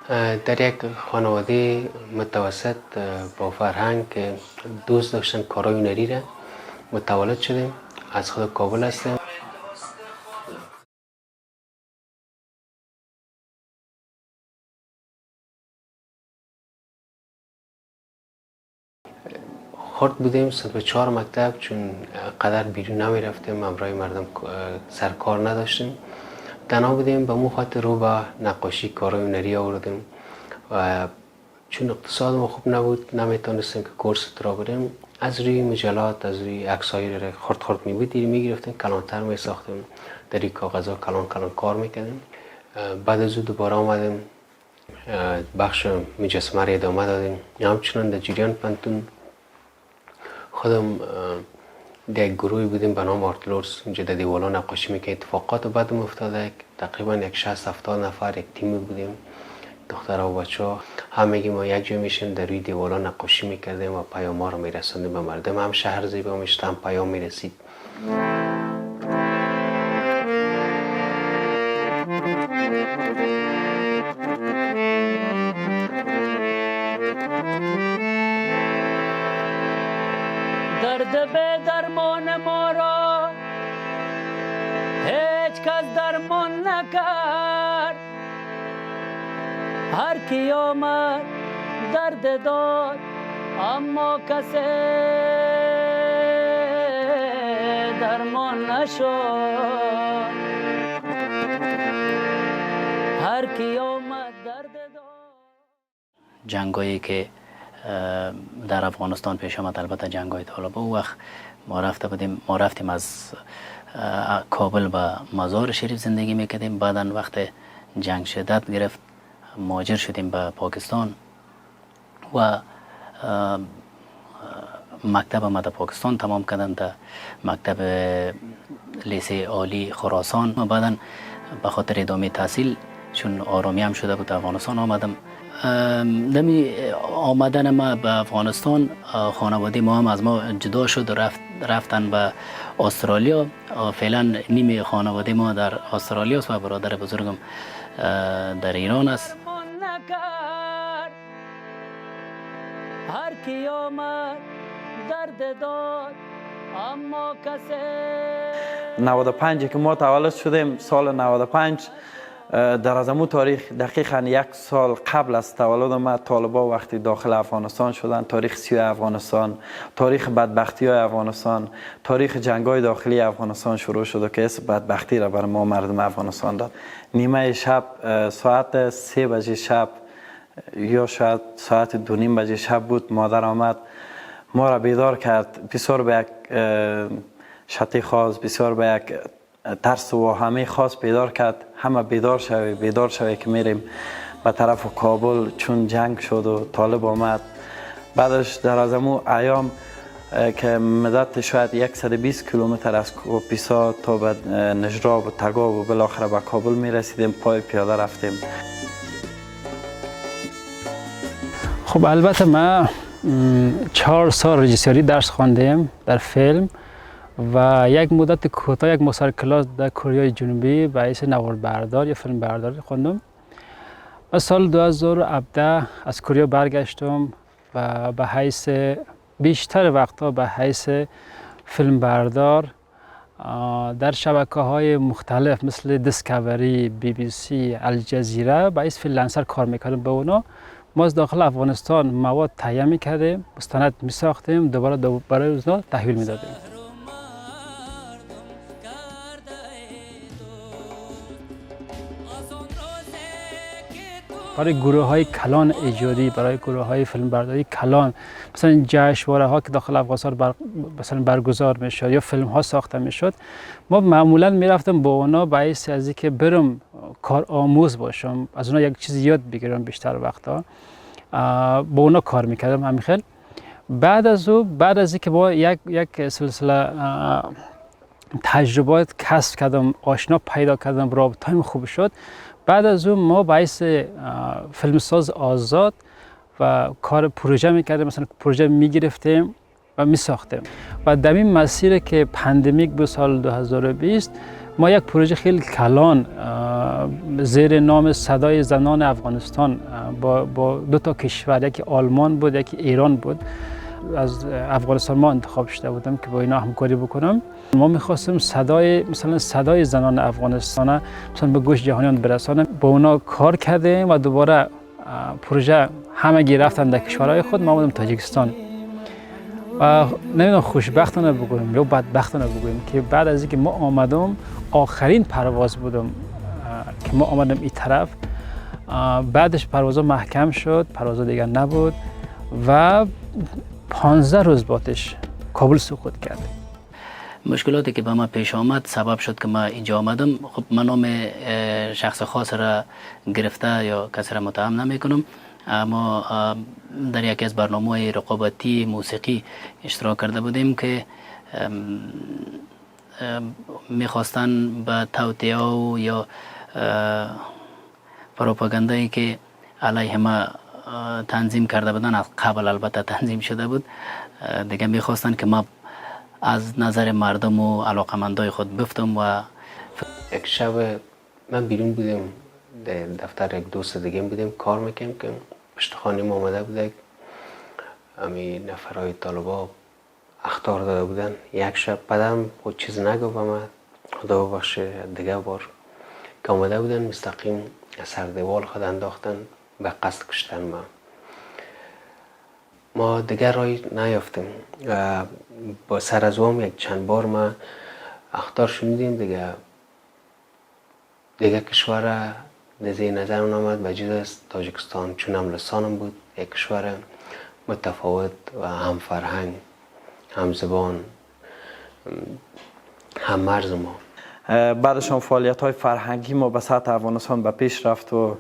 در یک خانواده متوسط با فرهنگ که دوست داشتن کارهای هنری را متولد شدیم. از خود کابل هستیم. خرد بودیم، صنف 4 مکتب، چون قدر بیرون نمی رفتیم، همراه مردم سرکار نداشتیم، تنها بودیم. به مو خاطر رو به نقاشی کارهای هنری آوردیم و چون اقتصاد ما خوب نبود نمیتونستیم که کورس را بریم. از روی مجلات، از روی عکسای را خرد خرد می بود میگرفتیم، کلانتر می ساختیم، در این کاغذها کلان کلان کار میکردیم. بعد از او دوباره آمدیم بخش مجسمه را ادامه دادیم. همچنان در جریان پنتون خودم در یک گروهی بودیم به نام آرت لورس، اونجا در دیوالا نقاشی میکرد. اتفاقات بعدم افتاده، تقریبا یک 60-70 نفر یک تیم بودیم، دخترها و بچه ها، همگی ما یک جای میشیم در روی دیوالا نقاشی میکردیم و پیام ها رو میرسوندیم به مردم. هم شهر زیبا میشد، هم پیام میرسید. درد به درمان ما را هیچ کس درمان نکرد، هر کی آمد درد داد اما کسی درمان نشد، هر کی آمد درد داد. جنگایی که در افغانستان پیش آمد، البته جنگ‌های طالبان، او وقت ما رفته بودیم، ما رفتیم از کابل به مزار شریف زندگی میکردیم. بعدا وقت جنگ شدت گرفت مهاجر شدیم به پاکستان و مکتب ما در پاکستان تمام کردم، در مکتب لیسه عالی خراسان. و بعدا به خاطر ادامه تحصیل چون آرامی هم شده بود افغانستان آمدم. دمی آمدن ما به افغانستان خانواده ما هم از ما جدا شد و رفتن به استرالیا. فعلا نیمه خانواده ما در استرالیا است و برادر بزرگم در ایران است. هر کی آمد درد داد اما کسی. 95 که ما تولد شدیم، سال 95، در از امو تاریخ دقیقا یک سال قبل از تولد ما طالبا وقتی داخل افغانستان شدن، تاریخ سیاه افغانستان، تاریخ بدبختی های افغانستان، تاریخ جنگ های داخلی افغانستان شروع شد و که اس بدبختی را بر ما مردم افغانستان داد. نیمه شب، ساعت 3 بجه شب یا شاید ساعت 2:30 بجه شب بود، مادر آمد ما را بیدار کرد. بسیار به یک شتی خاص، بسیار به یک ترس و همه خاص بیدار کرد. همه بیدار شوی، بیدار شوی که میریم به طرف کابل، چون جنگ شد و طالب آمد. بعدش در از امو ایام که مدت شاید 120 کیلومتر از کوپیسا تا به نجراب و تگاب و بالاخره به کابل میرسیدیم، پای پیاده رفتیم. خب البته ما 4 سال رژیسوری درس خواندیم در فیلم و یک مدت کوتاه یک مستر کلاس در کره جنوبی به حیث نوار بردار یا فیلم بردار خواندم. و سال 2017 از کره برگشتم و به حیث بیشتر وقتها به حیث فیلم بردار در شبکه‌های مختلف مثل دیسکاوری، BBC، الجزیره به حیث freelancer کار میکردم. به اونا ما از داخل افغانستان مواد تهیه میکردیم، مستند میساختیم، دوباره برای اونا تحویل میدادیم. برای گروه های کلان ایجادی، برای گروه های فیلمبرداری کلان، مثلا جشنواره ها که داخل افغانستان مثلا برگزار میشد یا فیلم ها ساخته میشد، ما معمولا میرفتم با اونا به حیث از اینکه برم کار آموز باشم، از اونا یک چیز یاد بگیرم. بیشتر وقتا با اونا کار میکردم همین خیلی. بعد از او، بعد از اینکه با یک سلسله تجربات کسب کردم، آشنا پیدا کردم، رابطه‌ام خوب شد. بعد از اون ما به حیث فیلمساز آزاد و کار پروژه میکردیم، مثلا پروژه میگرفتیم و میساختیم. و در این مسیر که pandemic بود سال 2020 ما یک پروژه خیلی کلان زیر نام صدای زنان افغانستان با دو تا کشور، یکی آلمان بود یکی ایران بود، از افغانستان ما انتخاب شده بودم که با اینا همکاری بکنم. ما میخواستیم صدای مثلا صدای زنان افغانستان مثلا به گوش جهانیان برسانیم. با اونا کار کردیم و دوباره پروژه همگی رفتن در کشورهای خود، ما بودیم تاجیکستان. و نمیدونم خوشبختانه بگویم یا بدبختانه بگویم که بعد از اینکه ما آمدم آخرین پرواز بودم که ما آمدم این طرف، بعدش پروازها محکم شد، پروازها دیگر نبود و 15 روز بعدش کابل سقوط کرد. مشکلاتی که به ما پیش آمد سبب شد که ما اینجا آمدم. خب من نام شخص خاص را گرفته یا کسی را متهم نمی کنم، اما در یکی از برنامه‌های رقابتی موسیقی اشتراک کرده بودیم که میخواستن به توطئه و یا پروپاگاندایی که علیه ما تنظیم کرده بودن، از قبل البته تنظیم شده بود، دیگه میخواستن که ما از نظر مردم و علاقمندای خود بفتم. و یک شب من بیرون بودم، در دفتر یک دوست دیگه بودیم کار میکنیم که پشت خانه ما آمده بوده، امی نفرهای طالبا اخطار داده بودن. یک شب پدرم خود چیز نگفت به من، خدا ببخشه، دیگه بار که آمده بودن مستقیم از سر دیوال خود انداختن به قصد کشتن ما. ما دیگر رای نیافتیم. با سر از وام یک چند بار ما اخطار شنیدیم، دیگه کشور نزدیک نظر آمد به جز از تاجیکستان، چون هم لسانم بود یک کشور متفاوت و هم فرهنگ هم زبان هم مرز ما. بعدش هم فعالیت های فرهنگی ما به سطح افغانستان به پیش رفت و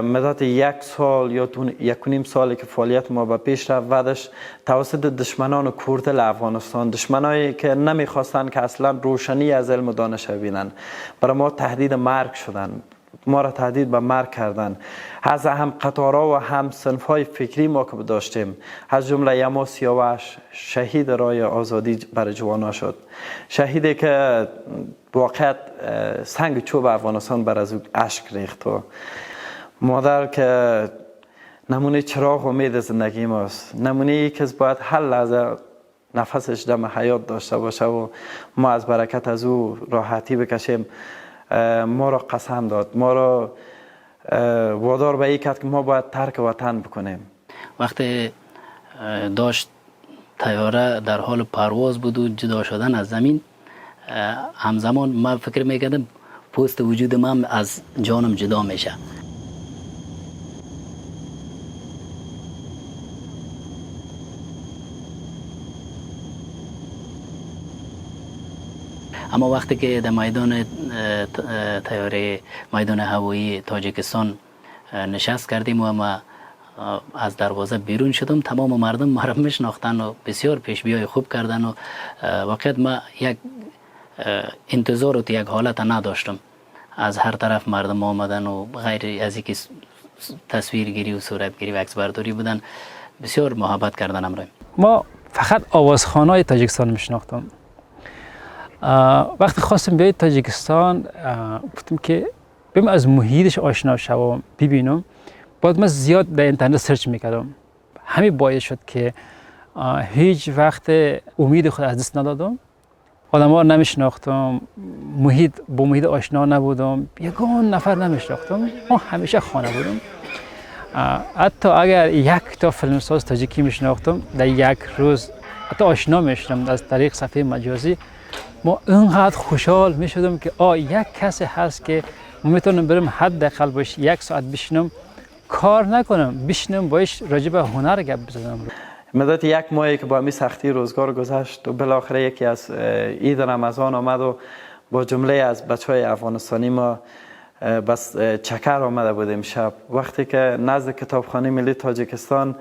مدت یک سال یا 1.5 سالی که فعالیت ما به پیش رفت، بعدش توسط دشمنان کوردل افغانستان، دشمنایی که نمیخواستند که اصلا روشنی از علم و دانش ببینن، برای ما تهدید مرگ شدن، ما را تهدید به مرگ کردن. از هم قطارها و هم صنف‌های فکری ما که داشتیم، از جمله یما سیاوش شهید رای آزادی برای جوانا شد، شهیدی که واقعا سنگ چوب افغانستان بر از او اشک ریخت. و مادر که نمونه چراغ امید زندگی ماست، نمونه ای که باید هر لحظه نفسش دم حیات داشته باشه و ما از برکت از او راحتی بکشیم، ما را قسم داد، ما را وادار به این کرد که ما باید ترک وطن بکنیم. وقتی داشت طیاره در حال پرواز بود و جدا شدن از زمین، همزمان من فکر میکردم پوست وجود من از جانم جدا میشه. اما وقتی که در میدان طیاره میدان هوایی تاجیکستان نشست کردیم و ما از دروازه بیرون شدم، تمام مردم ما را میشناختن و بسیار پیشبیای خوب کردن و واقعا ما یک انتظار و یک حالت نداشتم. از هر طرف مردم آمدن و غیر از اینکه تصویرگیری و صورتگیری و عکس برداری بودن، بسیار محبت کردن همراه ما. فقط آوازخوانای تاجیکستان میشناختم. وقتی خواستم بیاید تاجیکستان، گفتم که بیم از محیطش آشنا شوم ببینم. بعد من زیاد در اینترنت search میکردم. همین باعث شد که هیچ وقت امید خود از دست ندادم. آدم ها رو نمیشناختم، محیط با محیط آشنا نبودم، یگان نفر نمیشناختم. ما همیشه خانه بودم. حتی اگر یک تا فیلمساز تاجیکی میشناختم، در یک روز حتی آشنا میشدم از طریق صفحه مجازی. ما اینقدر خوشحال میشدم که یک کسی هست که میتونم برم حداقل باش یک ساعت بشینم، کار نکنم، بشینم باش راجع به هنر گپ بزنم. مدت یک ماهی که با می سختی روزگار گذشت و بالاخره یکی از عید رمضان آمد و با جمله از بچهای افغانستانی ما بس چکر آمده بودیم شب. وقتی که نزد کتابخانه ملی تاجیکستان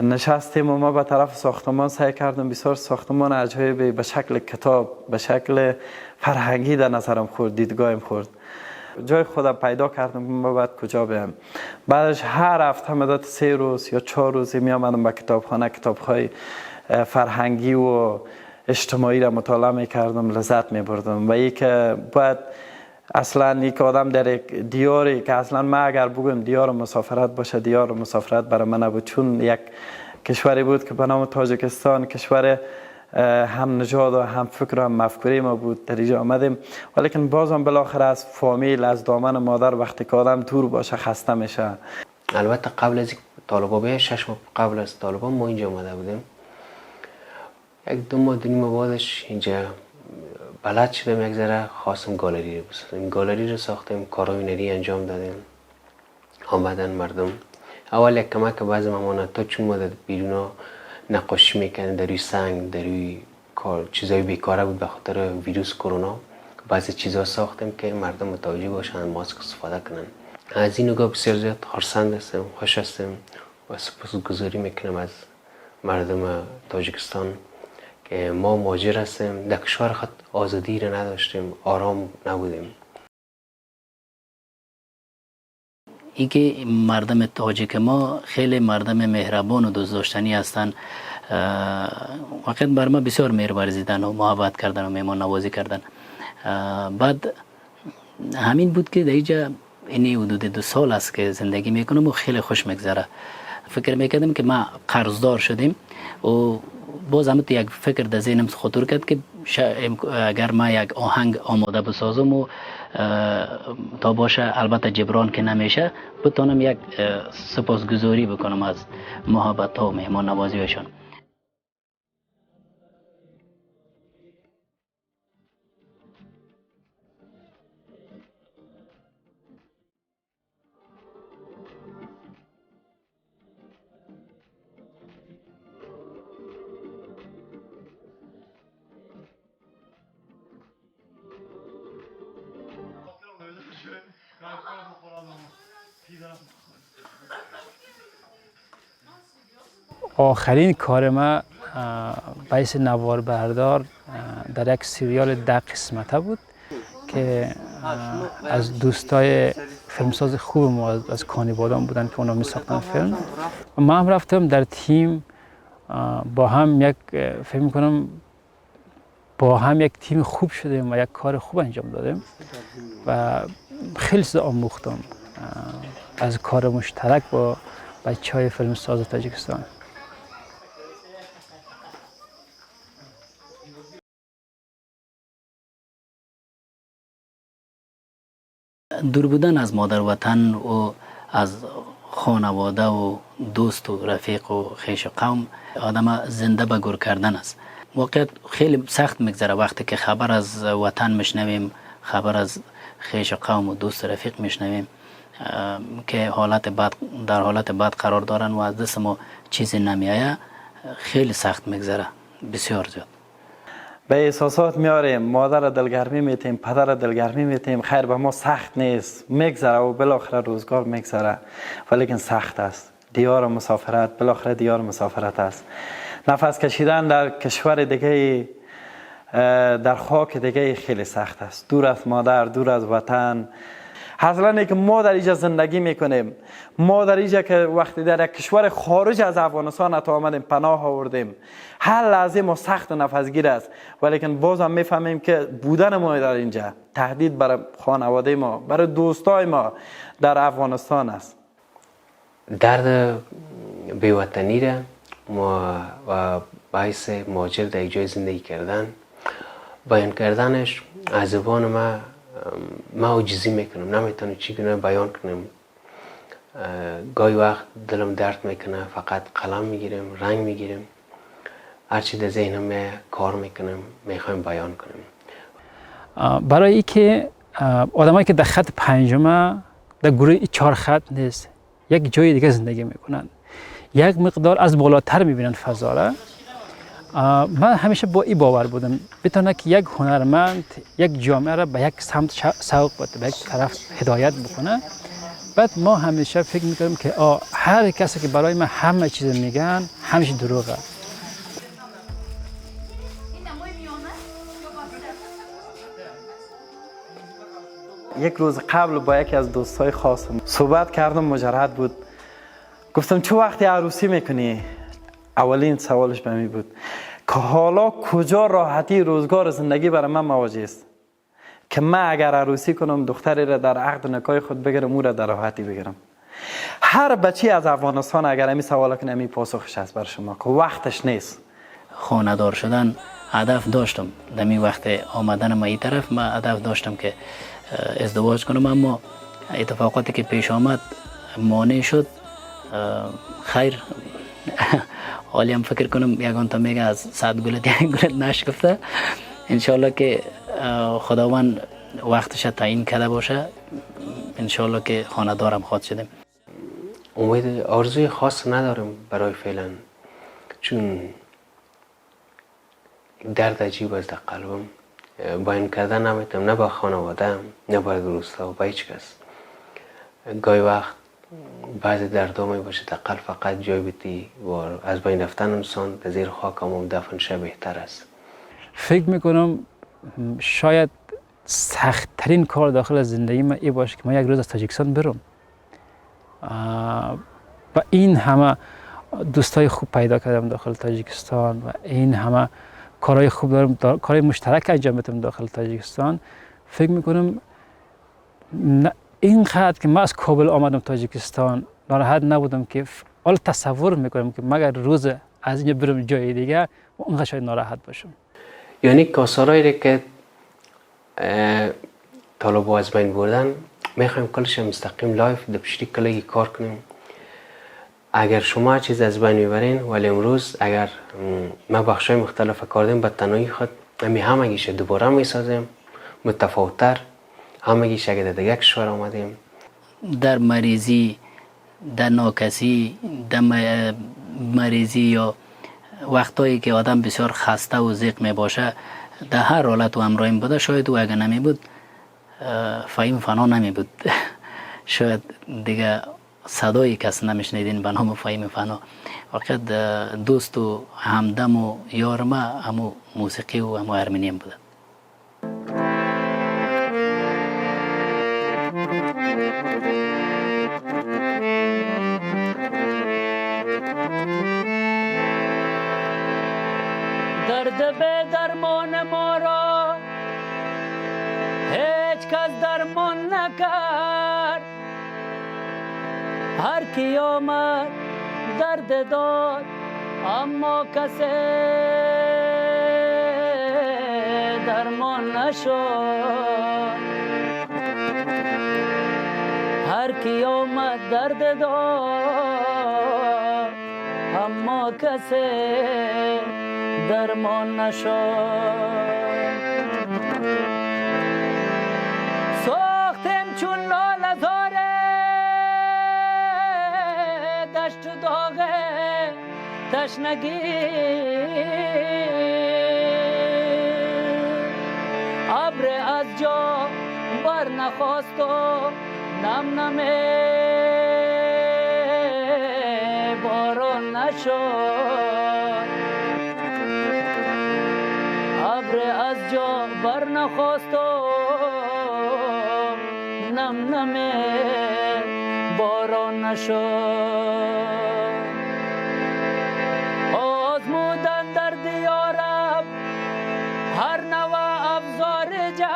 نشستیم و ما به طرف ساختمان سعی کردم، بسیار ساختمان عجایبی به شکل کتاب، به شکل فرهنگی در نظرم خورد، دیدگاهم خورد. جای خودم پیدا کردم که ما باید کجا برم. بعدش هر هفته مدت 3 روز یا 4 روز می آمدم به کتابخانه، کتاب‌های فرهنگی و اجتماعی را مطالعه میکردم، لذت میبردم. و ای که باید اصلا یک آدم در یک دیاری که اصلا ما اگر بگویم دیار مسافرت باشه، دیار مسافرت برای من نبود، چون یک کشوری بود که به نام تاجیکستان، کشور هم نژاد و هم فکر و هم مفکوره ما بود، در اینجا آمدیم. ولیکن بازم بالاخره از فامیل، از دامن مادر وقتی که آدم دور باشه خسته میشه. البته قبل از طالبا به 6 ماه قبل از طالبان ما اینجا آمده بودیم، یک دو ماه دو نیم بعدش اینجا بلد شدیم، یک ذره خواستم گالری رو بسازیم، گالری رو ساختیم، کارهای هنری انجام دادیم. آمدن مردم اول یک کمک بعضی امانت‌ها، چون ما در بیرون نقاشی میکردیم در روی سنگ، در روی کار چیزای بیکاره بود به خاطر ویروس کرونا، بعضی چیزا ساختیم که مردم متوجه باشن، ماسک استفاده کنن. از این نگاه بسیار زیاد خرسند هستم، خوش هستم و سپاسگزاری میکنم از مردم تاجیکستان که ما مهاجر هستیم، در کشور خود آزادی را نداشتیم، آرام نبودیم. اینکه مردم تاجیک ما خیلی مردم مهربان و دوست داشتنی هستند، واقعا بر ما بسیار مهر ورزیدن و محبت کردن و مهمان نوازی کردن. بعد همین بود که در اینجا اینی حدود 2 سال است که زندگی میکنم و خیلی خوش میگذره. فکر میکردم که ما قرضدار شدیم و باز هم یک فکر در ذهنم خطور کرد که اگر ما یک آهنگ آماده بسازم و تا باشه، البته جبران که نمیشه، بتونم یک سپاسگزاری بکنم از محبت ها و مهمان نوازیشان. آخرین کار ما باعث نوار بردار در یک سریال 10 قسمته بود که از دوستای فیلمساز خوب ما از کانیبادان بودن که اونا می ساختن فیلم. ما هم رفتم در تیم با هم یک فکر می‌کنم با هم یک تیم خوب شدیم و یک کار خوب انجام دادیم و خیلی چیز آموختم از کار مشترک با بچه‌های فیلمساز تاجیکستان. دور بودن از مادر وطن و از خانواده و دوست و رفیق و خویش و قوم آدم زنده به گور کردن است. واقعا خیلی سخت میگذره وقتی که خبر از وطن میشنویم، خبر از خویش و قوم و دوست و رفیق میشنویم که حالت بد، در حالت بد قرار دارن و از دست ما چیزی نمیآید، خیلی سخت میگذره، بسیار زیاد. به احساسات میاریم، مادر دلگرمی میتیم، پدر دلگرمی میتیم، خیر به ما سخت نیست، میگذره و بالاخره روزگار میگذره، ولیکن سخت است. دیار مسافرت بالاخره دیار مسافرت است. نفس کشیدن در کشور دیگه، در خاک دیگه خیلی سخت است. دور از مادر، دور از وطن. اصلا که ما در اینجا زندگی میکنیم، ما در اینجا که وقتی در یک کشور خارج از افغانستان حتی آمدیم پناه آوردیم، هر لحظه ما سخت و نفسگیر است، ولیکن باز هم میفهمیم که بودن ما در اینجا تهدید برای خانواده ما، برای دوستای ما در افغانستان است. درد بیوطنی را ما و باعث مهاجر در یک جای زندگی کردن، بیان کردنش از زبان ما عاجزی میکنم، نمیتونم چگونه بیان کنم. گاهی وقت دلم درد میکنه، فقط قلم میگیرم، رنگ میگیرم، هرچی در ذهنم کار میکنم میخوایم بیان کنم. برای اینکه آدمایی که در خط پنجم، در گروه 4 خط نیست، یک جای دیگه زندگی میکنن، یک مقدار از بالاتر میبینن فضا را. من همیشه با این باور بودم بتونه که یک هنرمند یک جامعه را به یک سمت سوق بده، به یک طرف هدایت بکنه. بعد ما همیشه فکر میکنیم که هر کسی که برای من همه چیز میگن همیشه دروغه. یک روز قبل با یکی از دوستای خاصم صحبت کردم، مجرد بود. گفتم چه وقتی عروسی میکنی؟ اولین سوالش به می بود. که حالا کجا راحتی روزگار زندگی برای من مواجه است که من اگر عروسی کنم دختری را در عقد نکاح خود بگیرم، او را در راحتی بگیرم. هر بچی از افغانستان اگر امی سوال کنه امی پاسخش هست بر شما که وقتش نیست. خانه دار شدن هدف داشتم، در می وقت آمدن ما این طرف ما هدف داشتم که ازدواج کنم، اما اتفاقاتی که پیش آمد مانع شد. خیر حالی هم فکر کنم یگان تا میگه از 100 گلت یک گلت نشکفته. انشالله که خداوند وقتش تعیین کرده باشه، انشالله که خانه دارم خواهد شدیم. امید آرزوی خاص ندارم برای فعلا، چون درد عجیب از در قلبم بیان کردن نمیتونم، نه با خانواده‌ام نه با دوستا و با هیچ کس. گاهی وقت بعضی دردا می باشه در قلب فقط جای بیتی و از بین رفتن انسان در زیر خاک هم دفن شه بهتر است. فکر میکنم شاید سخت ترین کار داخل زندگی من ای باشه که من یک روز از تاجیکستان برم و این همه دوستای خوب پیدا کردم داخل تاجیکستان و این همه کارهای خوب دارم، کارهای مشترک انجام میدم داخل تاجیکستان. فکر میکنم اینقدر که من از کابل آمدم تاجیکستان ناراحت نبودم که حالا تصور میکنم که مگر روز از اینجا برم جای دیگه و اونقدر شاید ناراحت باشم. یعنی کاسارایی که طالبا از بین بردن میخوایم کلش مستقیم live در پشتی کلگی کار کنیم. اگر شما چیز از بین میبرین، ولی امروز اگر ما بخشای مختلف کار دیم به تنهایی خود همی همگیش دوباره میسازیم متفاوت‌تر، همگیش اگر در یک کشور آمدیم. در مریضی، در ناکسی، در مریضی یا وقتایی که آدم بسیار خسته و ضیق می باشه، در هر حالت و همراهیم بوده. شاید او اگر نمی بود فهیم فنا نمی بود، شاید دیگه صدای کس نمیشنیدین به نام فهیم فنا. واقعا دوست و همدم و یار ما همو موسیقی و همو هارمونیم بوده. درد به درمان ما را هیچ کس درمان نکرد، هر کی آمد درد داد اما کسی درمان نشد، هر کی آمد درد داد اما کسی درمان نشد. ساختم چون لاله زار دشت و داغ تشنگی، ابر از جا بر نخواست و نم نم باران نشد، ابر از جا بر نخواست و نم نم باران نشد. آزمودن در دیارم هر نوع ابزار جنگ،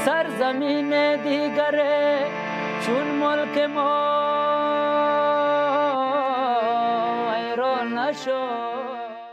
سرزمین دیگر چون ملک ما ایران نشد.